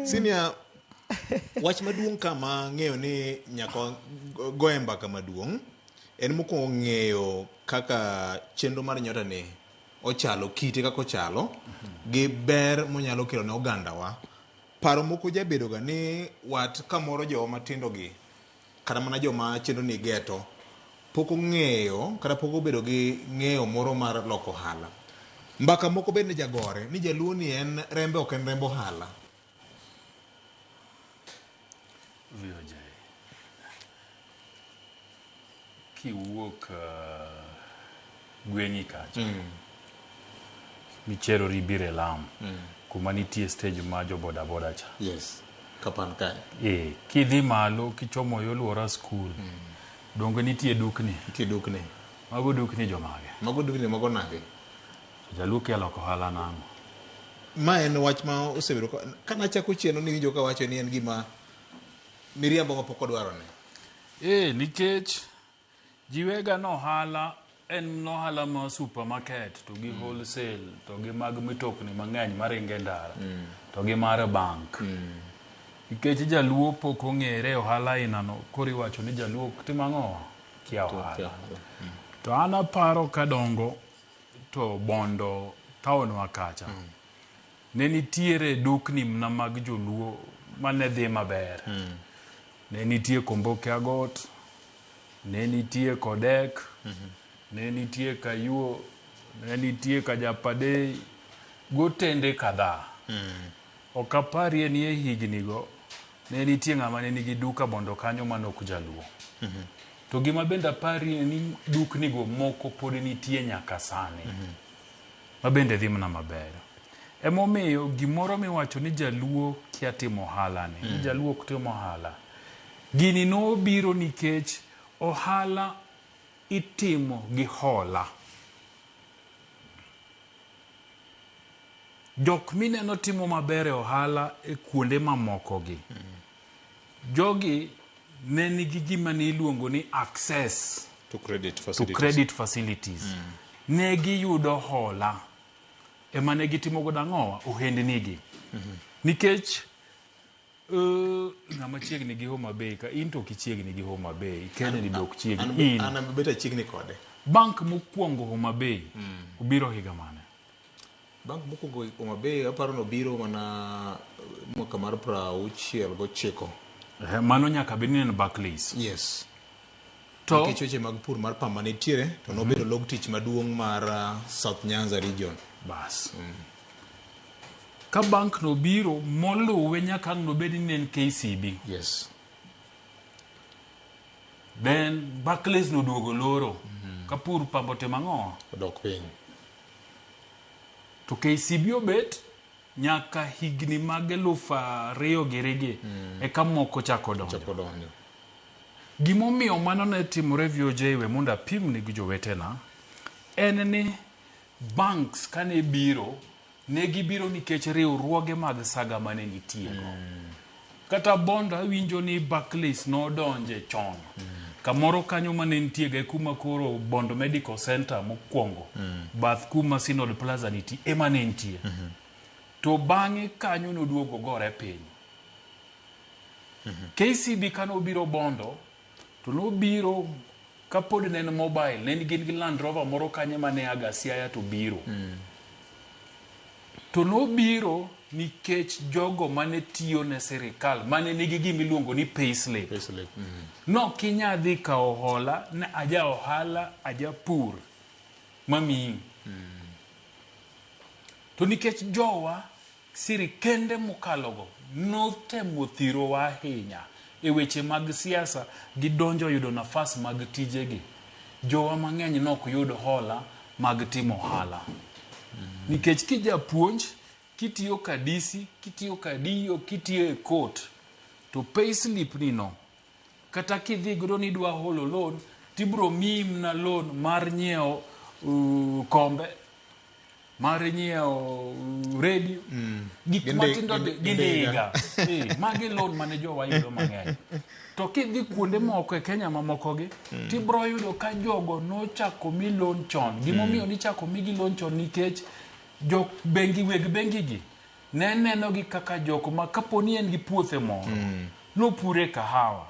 Senior, wach maduong' ka ma ng'eyo ni nyaka goye mbaka maduong' en mokwongo ng'eyo kaka chenro mar nyota ni ochalo, kite kaka ochalo, gi ber monyalo kelo ne ogandawa. Paro moko jabedoga ni wat kamoro jowa matindo gi kata mana joma chenro ni geto pok ong'eyo kata pok obedo gi ng'eyo moro mar loko ohala. Mbaka moko bende jagore ni jaluo ni en rembe ok en remb ohala. VOJ. Kiwuok gweng'i kacha micherori ibiro e lam kuma nitie stage ma jo boda boda cha. Yes. Kapan kae. Eh, kidhi malo kichomo yo luora school donge nitie dukni. Nitie dukni. Mago dukni jomage? Mago dukni mago nage? To jaluo kia loko ohala nang'o? Ma en wach ma osebedo ka kanachako chien niwinjo ka wacho ni en gima miriambo ma pok odwarone. Eh, nikech ji wega ni ohala en ohala mar supermarket to gi wholesale to gi mag mitokni mang'eny maringo e ndara to gi mar bank. Nikech jaluo pok ong'ere e ohala ainano koro iwacho ni jaluo ok tim ang'o? Kia ohala. To an aparo kadongo to Bondo taonwa kacha ne nitiere dukni mna mag joluo mane dhi maber. Ne nitie Komboke Agot, ne nitie Kodek, ne nitie Kayuo, ne nitie Kajapadei, gotende kadhaa. Ok aparie ni e higni go ne nitie ng'ama ne nigi duka Bondo kanyo mane ok jaluo. To gima bende aparie ni dukni go moko pod nitie nyaka sani. Ma bende dhi mana maber. Emomiyo gimoro miwacho ni jaluo kia timo ohala ni, ni jaluo ok tim ohala. Gini nobiro nikech ohala itimo gi hola. Jok mineno timo maber e ohala e kuonde mamoko gi, jogi ne nigi gima ne iluongo ni access To credit to facilities. credit facilities. Ne giyudo hola ema ne gitimo godo ang'owa ohendni gi. Nikech ng'ama chiegni gi Homa Bay ka in to ok ichiegni gi Homa Bay, Kennedy be ok chiegni. In. An abet achiegni kode. Bank mokwongo Homa Bay obiro higa mane? Bank mokwongo Homa Bay aparo nobiro mana mwaka mar 69. Mano nyaka bed ni en Barclays. Yes. To Nikech weche mag pur mar pamba nitiere to nobedo log tich maduong' mar South Nyanza region. Bas. Ka bank no biro moluwe nyaka ang' nobed ni en KCB. Yes. Then Barclays noduogo loro. Ka pur pamba otimo ang'o? Odok piny. To KCB obet nyaka higni mag 2000 girigi eka moko chako donjo. Chako donjo. Gimomiyo mano ne timore VOJ we mondo apim ni gi jowetena en ni banks kane biro ne gibiro nikech riwruoge mag saga mane nitie go. Kata Bondo awinjo ni Barclays nodonje chon. Kamoro kanyo mane nitie ga kuma koro Bondo Medical Center mokwongo bath kuma Synod Plaza nitie ema ne nitie. To bang'e kanyo noduogo gore piny. KCB kane obiro Bondo to nobiro kapod ne en mobile ne gin gi Land Rover moro kanyo mane aga Siaya to biro. To nobiro nikech jogo mane tiyo ne sirikal mane nigi gima iluongo ni payslip. Payslip. Nok inyal dhi kawo hola ne aja ohala aja pur mamiyi. To nikech jowa sirikende mokalogo notemo thirowa ahinya e weche mag siasa gidonjo yudo nafas mag tijegi. Jowa mang'eny nok yud hola mag timo ohala. Nikech kijapuonj, kitiyo ka DC, kitiyo ka DO, kitiyo e court, to payslip ni no, kata kidhi godo ni idwa holo loan, tibro miyi mna loan mar nyiewo kombe, mar nyiewo radio, gik matindo gi ndiga. Magi loan mane jowa yudo mang'eny. To kidhi kuonde moko e Kenya mamoko gi, tibro yudo ka jogo nochako mi loan chon. Gimomiyo nichako migi loan chon nikech jok bengi weg bengi gi Ne nenogi kaka jok ma kapo ni en gi puothe moro, nopure kahawa,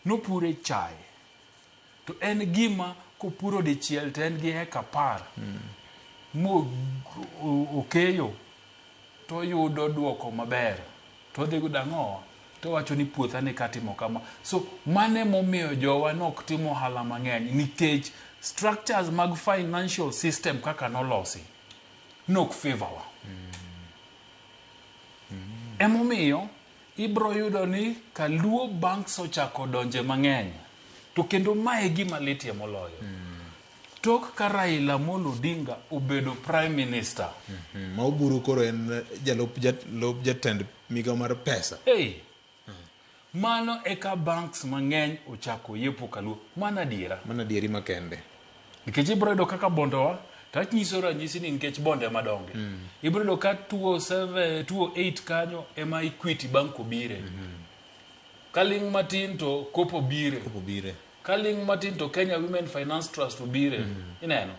nopure chae, to en gima kopuro dichiel to en gi heka 10 mo okeyo to yudo duoko maber to odhi yudo ang'owa to wacho ni puotha ni katimo kama. So mane momiyo jowa nok timo ohala mang'eny nikech structures mag financial system kaka nolosi nok favor wa. Emomiyo ibro yudo ni kaluo banks ochako donje mang'eny to kendo mae gima litie moloyo. Tok ka Raila Amolo Odinga obedo prime minister, Ma Oburu koro en jalup jatend migawo mar pesa. Hey, mano eka banks mang'eny ochako yepo kaluo. Mano adiera. Mano adieri makende. Nikech ibro yudo kaka bondowa, to anyiso ranyisi ni nikech bonde madonge. Ibro yudo ka 207, 208 kanyo ema Equity Bank obire. Kaling' matin to Coop obire. Coop obire. Kaling' matin to Kenya Women Finance Trust obire. Ineno?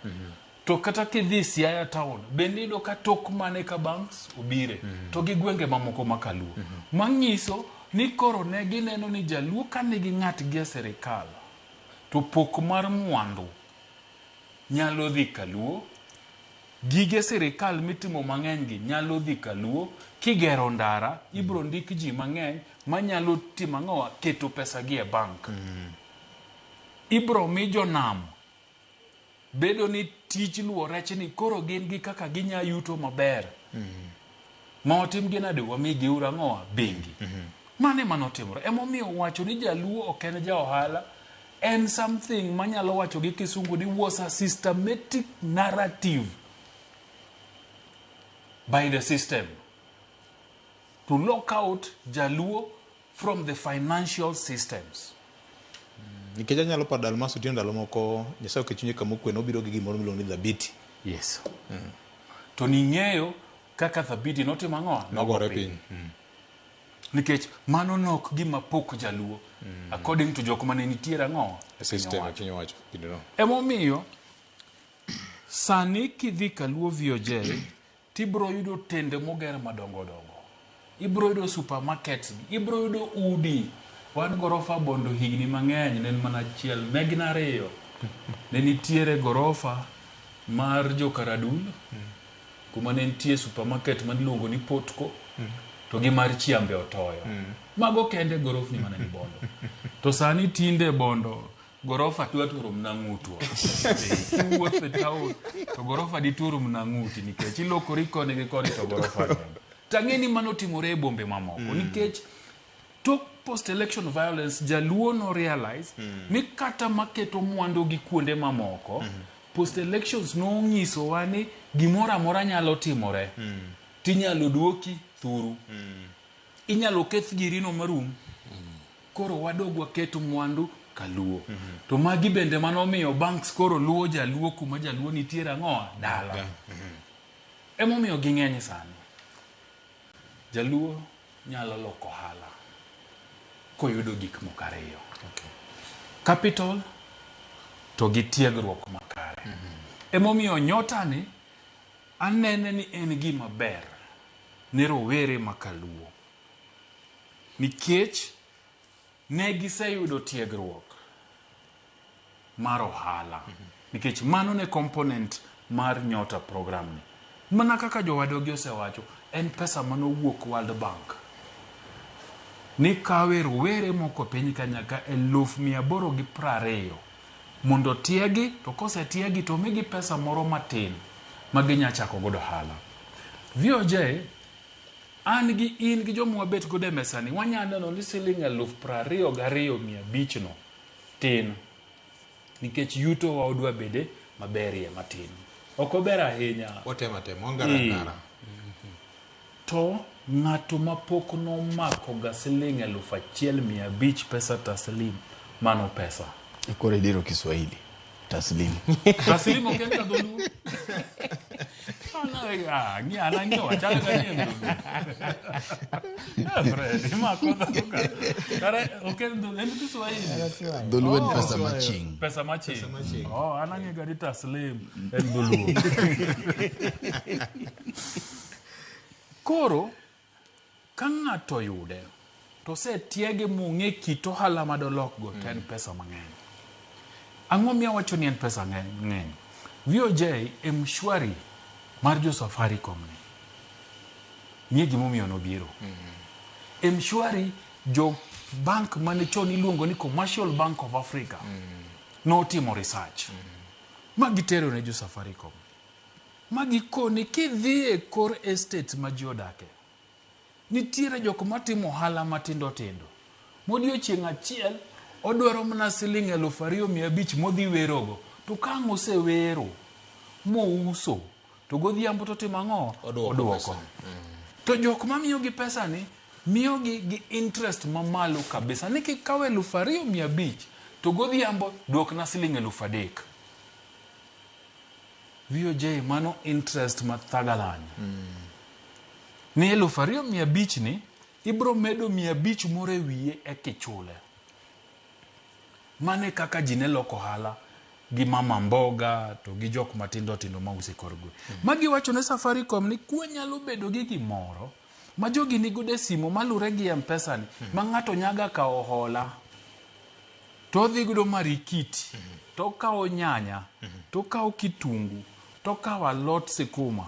To kata kidhi Siaya town, bende iyudo ka tok mane ka banks obire. To gi gwenge mamoko ma kaluo. Manyiso ni koro ne gineno ni jaluo ka nigi ng'atgi e sirikal, to pok mar mwandu nyalo dhi kaluo, gige sirikal mitimo mang'eny gi nyalo dhi kaluo, kigero ndara, ibro ndik ji mang'eny manyalo timo ang'owa, keto pesa gi e bank. Ibro mi jonam bedo ni tich luwo rech ni koro gin gi kaka ginya yuto maber. Ma watim gi nade, wamigi uru ang'owa, bengi. Mano ema notimore. Emomiyo wacho ni jaluo ok en ja ohala en something manyalo wacho gi kisungu ni was a systematic narrative by the system to lock out jaluo from the financial systems. Nikech anyalo paro Dalmas Otieno ndalo moko Nyasaye oket chunye kama okwe nobiro gi gimoro miluongo ni Thabiti. Yes. To ning'eyo kaka Thabiti notimo ang'o? Nogore piny. Nikech mano nok gima pok jaluo. According to jok mane nitiere ang'o? E system piny owacho kindeno. Emomiyo sani kidhi kaluo VOJ tibro yudo tende moger madongo dongo. Ibro yudo supermarkets, ibro yudo udi. Wan gorofa Bondo higni mang'eny ne en mana achiel, ne gin ariyo. Ne nitiere gorofa mar Jokaradul, kuma ne nitie supermarket maniluongo ni Potco, to gi mar Chiambe Otoyo. Mago kende gorofni mane ni Bondo. To sani tinde Bondo gorofa dwa turo mna ng'utwa. Kiwuotho e town to gorofa dituro mna ng'uti nikech ilokori koni gi koni to gorofa neno. Tang'e ni mano timore e bombe mamoko nikech tok post election violence jaluo no realize ni kata maketo mwandu gi kuonde mamoko post elections nonyisowa ni gimoro amora nyalo timore. Tinyalo duoki thuru. Inyalo keth girino marum. Koro wadog waket mwandu kaluo. To magi bende manomiyo banks koro luwo jaluo kuma jaluo nitiere ang'owa dala. Emomiyo ging'eny sani. Jaluo nyalo loko ohala koyudo gik moko ariyo. Capital to gi tiegruok makare. Emomiyo nyota ni anene ni en gima ber ne rowere ma kaluo. Nikech ne giseyudo tiegruok mar ohala. Nikech mano ne component mar Nyota program ni. Mana kaka jowadwa osewacho, en pesa manowuok World Bank. Ni kawe rowere moko piny ka nyaka 820,000 mondo tiegi, to kosetiegi to migi pesa moro matin ma ginya chako godo ohala. VOJ, an gi in gi joma wabet godo e mesa ni wanyalo neno ni siling 22,500 no tin nikech yuto wa odwa bede maberie matin. Ok ober ahinya. Watemo atema, wangara ngara. To ng'ato mapok nomako ga siling 1,500 pesa taslim, mano pesa. Koro idiro Kiswahili. Taslim. Taslim ok en ga dholuo. An ang'eyo wachal ga ni en dholuo. Fred, imako dhoga. Kare ok en dholuo, en Kiswahili. Dholuo en pesa maching. Pesa maching. Oh, an ang'eyo ga ni taslim en dholuo. Koro ka ng'ato oyude to osetiege mong'e kit ohala madolokgo to en pesa mang'eny. Ang'o miyo awacho ni en pesa ng'eny? VOJ M-Shwari mar jo Safaricom ni ng'e gimomiyo nobiro. M-Shwari jo bank mane chon iluongo ni Commercial Bank of Africa notimo research ma gitero ne jo Safaricom ma gikoni kidhi e kor estate ma ji odake nitiere jok matimo ohala matindo tindo modiochieng' achiel odwaro mana siling 2,500 modhi werogo to ka ang' osewero mouso to godhiambo to timo ang'o Oduoko. To jok mamiyogi pesa ni miyogi gi interest mamalo kabisa ni kikawo 2,500 to godhiambo duokna siling 3,000. VOJ mano interest mathagalany. Ni 2,500 ni ibro medo 500 moro e wiye e kichule. Mano e kaka ji ne loko ohala gi mama mboga to gi jok matindo tindo mauso e kor gweng'. Ma giwacho ne Safaricom ni kwanyalo bedo gi gimoro ma jogi nigodo e simu malure gi M-Pesa ni ma ng'ato nyaga kawo hola to odhi godo Marikiti to okawo nyanya to okawo kitungu to okawo alot sikuma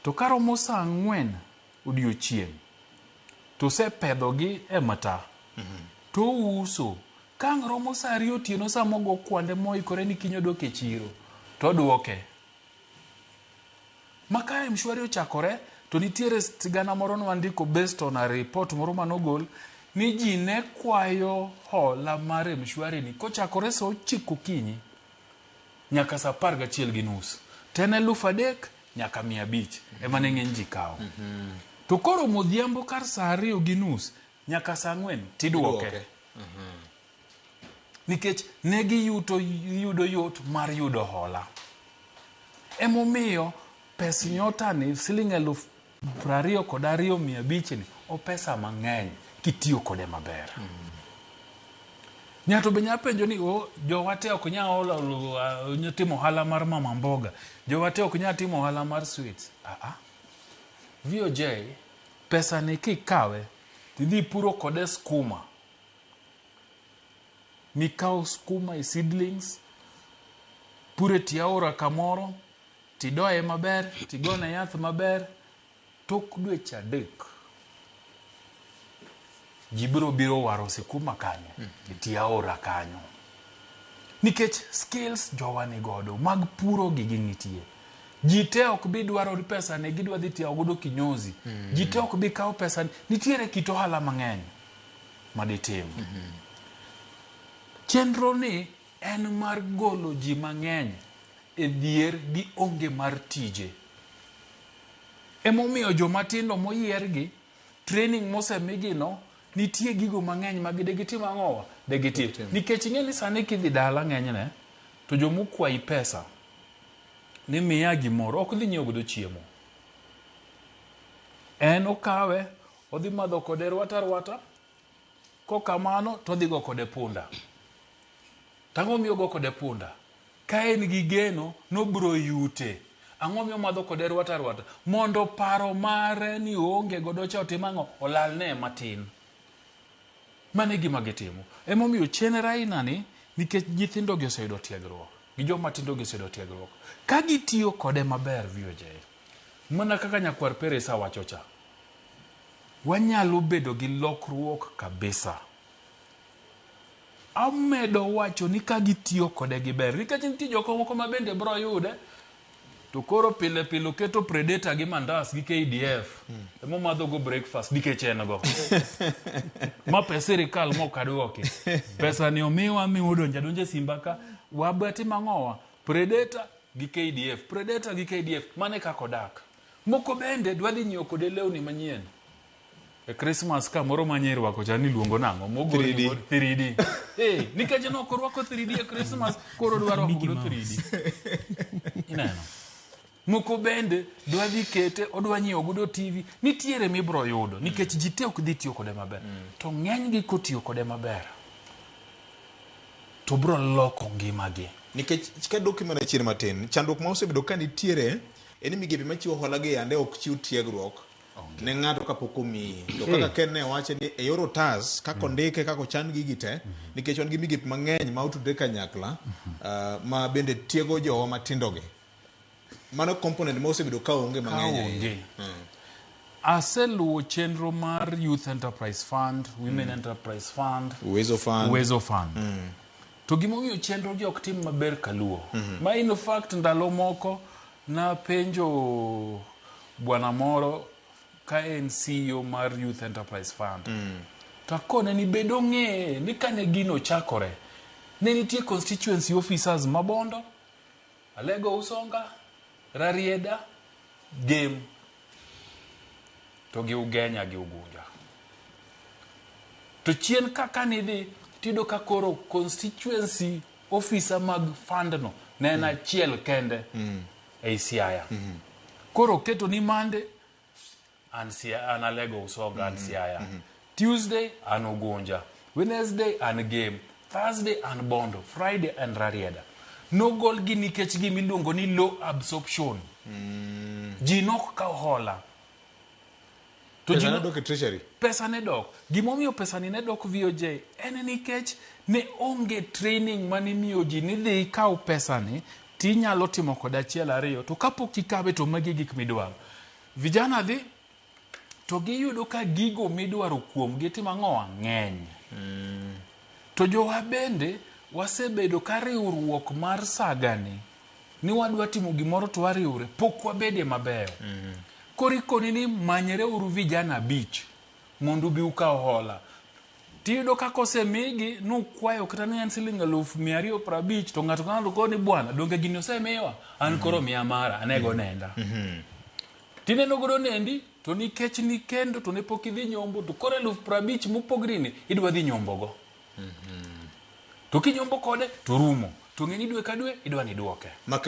to karomo saa 4 odiochieng' to osepedhogi e mta to ouso ka ang' romo saa 2 otieno sama ogo kwande moikore ni kiny odok e chiro to oduoke. Ma ka M-Shwari ochakore to nitiere sigana moro nwandiko based on a report moro manogol ni ji ne kwayo hola mar M-Shwari ni kochakore saa 9 okinyi nyaka saa 11:30 to en 3,000 nyaka 500 ema ne ng'eny ji kawo. To koro modhiambo kar saa 2:30 nyaka saa 4 tiduoke. Nikech ne giyuto yudo yot mar yudo hola. Emomiyo pes nyota ni siling 22,500 ni o pesa mang'eny kitiyo kode maber. Ng'ato be nyalo penjo ni o jowa te ok nyal timo ohala mar mama mboga, jowa te ok nyal timo ohala mar sweets. VOJ pesa ni kikawe tidhi puro kode skuma. Mikawo skuma e seedlings, pure tie aora kamoro, tidoye maber, tigone yath maber, tok dweche 3 ji biro biro waro sikuma kanyo e tie aora kanyo. Nikech skills jowa ni godo mag puro gi ginitie. Ji te ok bi dwaro pesa ne gidwa dhi tiyo godo kinyozi. Ji te ok bi kawo pesa nitiere kit ohala mang'eny maditim. Chenro ni en mar golo ji mang'eny e dhier gi onge mar tije. Emomiyo jomatindo moyier gi training mosemigi no nitie gigo mang'eny ma de gitim ang'owa de gitim. Nikech ing'e ni sani kidhi dala ng'enyne to jomokwayi pesa ni miya gimoro ok dhi nyiewo godo chiemo. En okawe odhi madho kode rwata rwata kokamano to odhi go kode punda. Tang'o miyo go kode punda? Ka en gi geno nobro yute. Ang'o miyo madho kode rwata rwata? Mondo paro mare ni oonge godo cha otim ang'o? Olalne matin. Mano e gima gitimo. Emomiyo chenro aina ni nikech nyithindo gi oseyudo tiegruok gi joma tindo gi oseyudo tiegruok. Ka gitiyo kode maber VOJ, mana kaka nyakwar Peresa wacho cha, wanyalo bedo gi lokruok kabisa. Amedo wacho ni ka gitiyo kode gi ber, nikech nitie jok moko ma bende bro yude, to koro pile pile oketo Predator gi mandas gi KDF emomadho go breakfast nikech en go. Ma pes sirikal mok aduoki. Pesa ni omiwa mi odonjo adonja e simba ka, wabatimo ang'owa? Predator gi KDF, Predator gi KDF, mano e kaka odak. Moko bende dwa dhi nyiewo kode lewni manyien. E Christmas ka moro manye rwako cha niluongo nang'o? Mogol 3D. 3D. Nikech ne ok orwako 3D e Christmas, koro odwa rwako godo 3D. Ineno? Moko bende dwa dhi kete, odwa nyiewo godo TV. Nitiere mibro yudo, nikech ji te ok dhi tiyo kode maber. To ng'enygi kotiyo kode maber, to bro loko ngimagi. Nikech kaduoki mana chien matin, chandruok ma osebedo ka nitiere en ni migepe machiwo hola gi yande ok chiw tiegruok Ne ng'ato kapok omiyi. To kaka Ken ne wache ni e yor otas, kaka ondike, kaka ochan gigi te, nikech wan gi migepe mang'eny ma otudre kanyakla, ma bende tiego jowa matindo gi. Mano component ma osebedo ka onge mang'eny ahinya. Kaonge. Aseluwo chenro mar Youth Enterprise Fund, Women Enterprise Fund, Uwezo Fund. Uwezo Fund. To gimomiyo chenro gi ok tim maber kaluo. Ma in fact ndalo moko napenjo bwana moro ka en CEO mar Youth Enterprise Fund. To akone ni bed ong'e ni kane gino chakore, ne nitie constituency officers Mabondo, Alego Usonga, Rarieda, Gem, to gi Ugenya gi Ugunja. To chien kaka nidhi, tiyudo ka koro constituency officer mag fund no ne en achiel kende ei Siaya. Koro oketo ni Monday, an, an Alego Usonga, an Siaya. Tuesday, an Ugunja. Wednesday, an Gem. Thursday, an Bondo. Friday, an Rarieda. Nogolgi nikech gimiluongo ni low absorption. Ji nok kaw hola. To ji Pesa no- ne dok e treasury. Pesa ne dok. Gimomiyo pesa ni ne dok VOJ en nikech ne onge training manimiyo ji ni dhi ikaw pesa ni tinyalo timo kode achiel ariyo to kapok ikawe to magi gik midwaro. Vijana dhi to giyudo ka gigo midwaro kuomgi timo ang'owa ng'eny. To jowa bende wasebedo ka riwruok mar sagani ni wadwa timo gimoro to wariwre pok wabede mabeyo. Koro ikoni ni manyre uru vijana 5 mondo ubi ukaw hola. Tiyudo ka kosemigi nukwayo kata ni en siling 250,000 to ng'ato ka ng'ato koni bwana donge gini osemiwa an koro miya mara anego nenda. Tineno godo nendi to nikech nikendo to ne pok idhi nyombo to koro 50,000 mopogri ni idwa dhi nyombogo. To kinyombo kode to rumo. To ng'e ni dwe ka dwe idwa ni duoke. Mak